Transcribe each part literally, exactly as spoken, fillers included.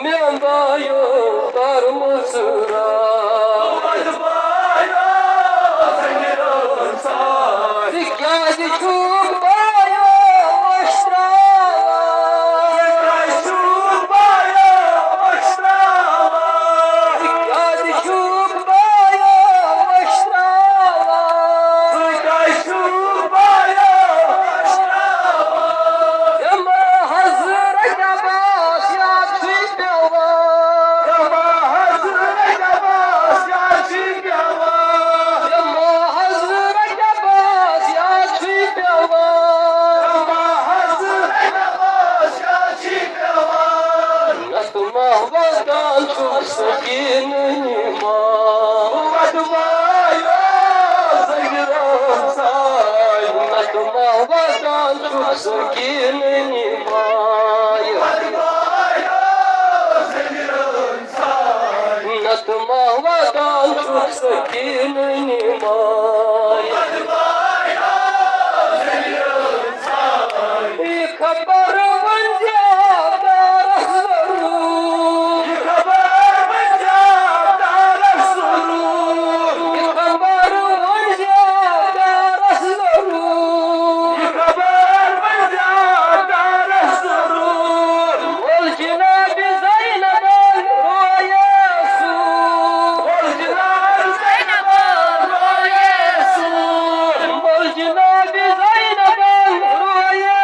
میٛانہِ بایو کر مُژرا۔ ژٕ کیٛازِ چھُکھ بایو وۄشتراوان؟ ژٕ کیٛازِ چھُکھ بایو وۄشتراوان؟ ژٕ کیٛازِ چھُکھ بایو وۄشتراوان؟ ژٕ کیٛازِ چھُکھ بایو وۄشتراوان؟ ژےٚ ما حضرت عباس یاد چھُے پٮ۪وان؟ ژےٚ ما حضرت عباس یاد چھُے پٮ۪وان؟ ژےٚ ما حضرت عباس یاد چھُے پٮ۪وان؟ ژےٚ ما حضرت عباس یاد چھُے پٮ۪وان؟ نتہٕ ما واتان چھُکھ سکیٖنہٕ نِماے۔ وَتہٕ ما یوت زٔمیٖنَس ساے۔ نتہٕ ما واتان چھُکھ سکیٖنہٕ نِماے۔ وَتہٕ ما یوت زٔمیٖنَس ساے۔ نتہٕ ما واتان چھُکھ سکیٖنہٕ نِماے۔ وَتہٕ ما یوت زٔمیٖنَس ساے۔ یہِ خبر ؤنۍ زِ عطارس ضروٗر۔ یہِ خبر ؤنۍ زِ عطارس ضروٗر۔ یہِ خبر ؤنۍ زِ عطارس ضروٗر۔ یہِ خبر ؤنۍ زِ عطارس ضروٗر۔ وَل جناب زینبن رویے سوٗر۔ وَل جناب زینبن رویے سوٗر۔ وَل جناب زینبن رویے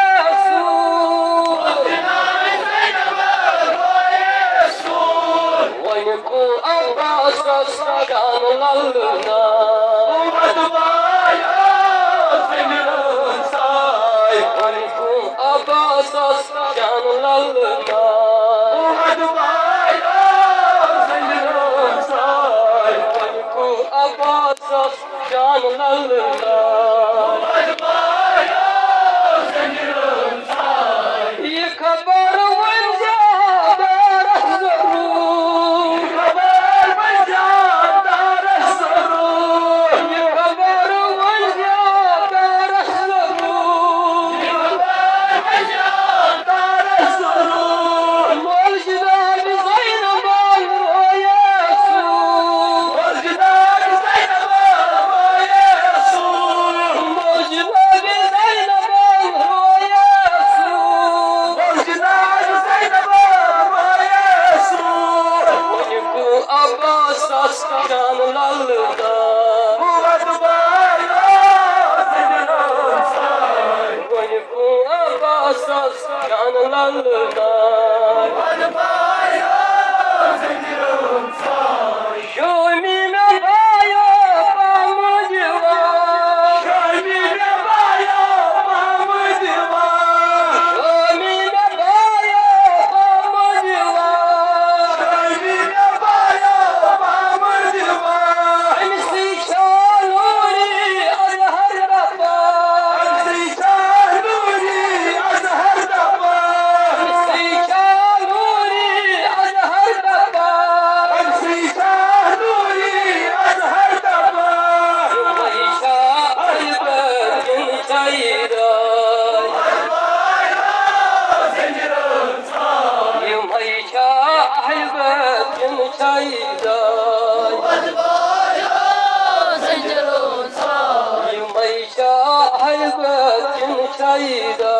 سوٗر۔ وۄنۍ گوٚو عباسس جان للہٕ نا۔ وۄنۍ گوٚو عباسس جان للہٕ نا۔ وۄنۍ گوٚو عباسس جان للہٕ نا۔ یہِ خبر ؤنۍ زِ عطارس ضروٗر۔ یہِ خبر ؤنۍ زِ عطارس ضروٗر۔ یہِ خبر ؤنۍ زِ عطارس ضروٗر۔ یہِ خبر ؤنۍ زِ عطارس ضروٗر۔ مول جناب زینبن رویے سوٗر۔ مول جناب زینبن رویے سوٗر۔ مول جناب زینبن رویے سوٗر۔ مول جناب زینبن رویے سوٗر۔ وۄنۍ گوٚو عباسس جان للہٕ نا۔ وۄنۍ گوٚو عباسس جان للہٕ نا۔ شٲمی مےٚ بایو پامہٕ دِوان۔ شٲمی مےٚ بایو پامہٕ دِوان۔ شٲمی مےٚ بایو پامہٕ دِوان۔ شٲمی مےٚ بایو پامہٕ دِوان۔ أمۍ سٕے چھا نوٗری اَزہر دَپان۔ أمۍ سٕے چھا نوٗری اَزہر دَپان۔ أمۍ سٕے چھا نوٗری اَزہر دَپان۔ أمۍ سٕے چھا نوٗری اَزہر دَپان۔ یِمَے چھا اہل بیت کِنہٕ چھَے راے؟ یِمَے چھا اہل بیت کِنہٕ چھَے راے؟ یِمَے چھا اہل بیت کِنہٕ چھَے راے؟